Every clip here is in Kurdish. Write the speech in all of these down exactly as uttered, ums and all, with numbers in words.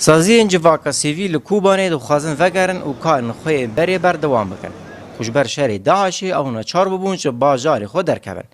Saziyên civaka sivîl li Kobanê dixwazin vegerin û karên xwe yên berê berdewam bikin, ku ji ber şerê DAIŞê ew neçar bûbûn ji bajarê xwe derkevin.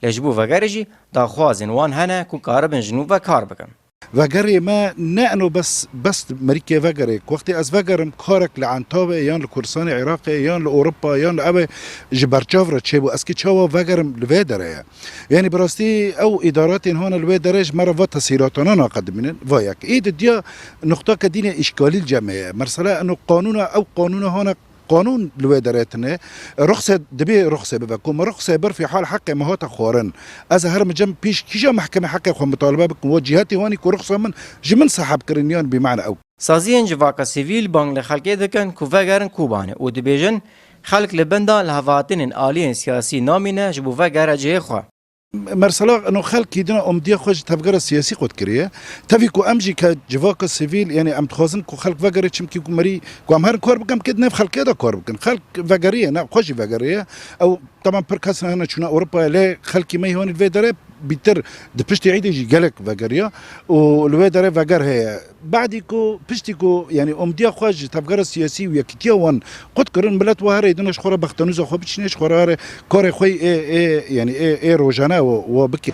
Lê ji bo vegerê jî daxwazên wan hene ku karibin ji nû ve kar bikin. Vegerê me ne eno bes, bes merîkê vegerê. Ku wextê ez vegerim, karek li Entawê yan li Kurdistanê Iraqê yan li Ewropa yan li ew e ji berçav re çêbû. Ez kê çawa vegerim li vê derê ye? Yanî bi rastî ew îdaratên hane li wê derê ji me re va tesîratana naqedimînin. Va yek. Ê di diya nuqtake dîne îşkalî li cem me ye. Mesela eno qanûna, ew qanûna hane qanûn li wê derê tine. Ruxse, dibê ruxse bibe. Ku me ruxse bir fîhal heqê me hate xwarin. Ez her mi cem pêş kîja mehkemê heqê xwe mitalibe bikim. Wa cîhetê wanî ku ruxsa min ji min seheb kirin yan bîmane ew. Saziyên civaka sivîl bang li xelkê dikin ku vegerin Kobanê û dibêjin, xelk li bin de lihevhatinên aliyên siyasî namîne ji bo vegere cihê xwe. Mersela eno xelkî dina umdiya xwe ji tevgera siyasî qut kiriye. Tevî ku em jî ke civaka sivîl, yanî em dixwazin ku xelk vegere, çimkî ku merî ku em herin kar bikin, kê di nav xelkê de kar bikin. Xelk vegeriye, ne xwe jî vegeriye. Ew, teban pir kes hene çûne Ewropayê, lê xelkî me hîwanî li vê derê bîtir di piştî îdê jî gelek vegeriya û li wê derê veger heye. Badî ku, piştî ku, yanî, umdiya xwe ji tevgera siyasî û yekîtiya wan qut kirin, milet wa herê dina ji xwe re bextenûza xwe biçîne, ji xwe re here karê xwe ê, ê, yanî, ê, ê rojane wa, wa bike.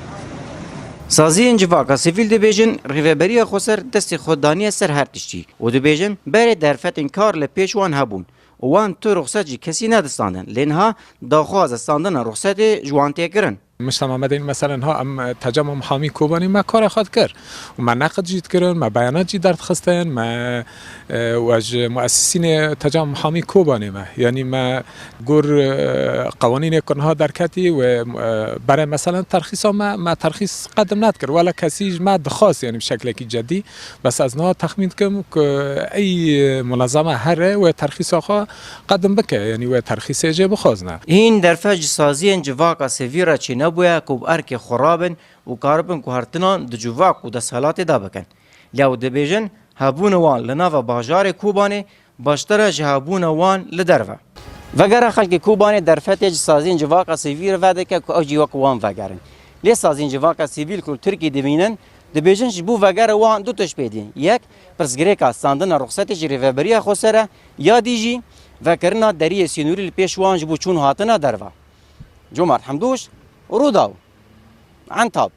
Saziyên civaka sivîl dibêjin, Rêveberiya Xweser destê xwe daniye ser her tiştî û dibêjin, berê derfetên kar li pêş wan hebûn û wan tu ruxset ji kesî nedistandin, lê niha daxwaza standina ruxsetê ji wan tê kirin. Mujtema me deyîn, meselen, ha em, e, Tecama Muhamî Kobanê me karê xwe dikir. Û me neqid jî dikirin, me beyanat jî derdixistin, me, e, we ji muesisînê Tecama Muhamî Kobanê me. Yanî me gor, e, qewanînê ku niha derketî wê, e, berê, meselen, terxîsa me, me terxîs qedim nedikir. Wele kesî ji me dixwast, yanî bi şeklekî cedî. Bes ez niha texmîn dikim ku ey munezeme here wê terxîsa xwe qedim bike, yanî wê terxîsê jê bixwazne. Hîn derfet ji saziyên civaka sivîl re çênebûye ku bi erkê xwe rabin û karibin guhertinan di civak û desthilatê de bikin. Lê ew dibêjin, hebûna wan li nava bajarê Kobanê baştir e ji hebûna wan li derve. Vegera xelkê Kobanê derfetê ji saziyên civaka sivîl re vedike ku ew jî wek wan vegerin. Lê saziyên civaka sivîl ku li Tirkiyê dimînin, dibêjin ji bo vegera wan du tişt pê dîn. Yek, pirsgirêka standina ruxsetê ji Rêveberiya Xweser e, ya dî jî vekirina deriyê sînorî li pêş wan ji bo çûn û hatina derve. Comart Hemdûş, Rûdaw, Entab.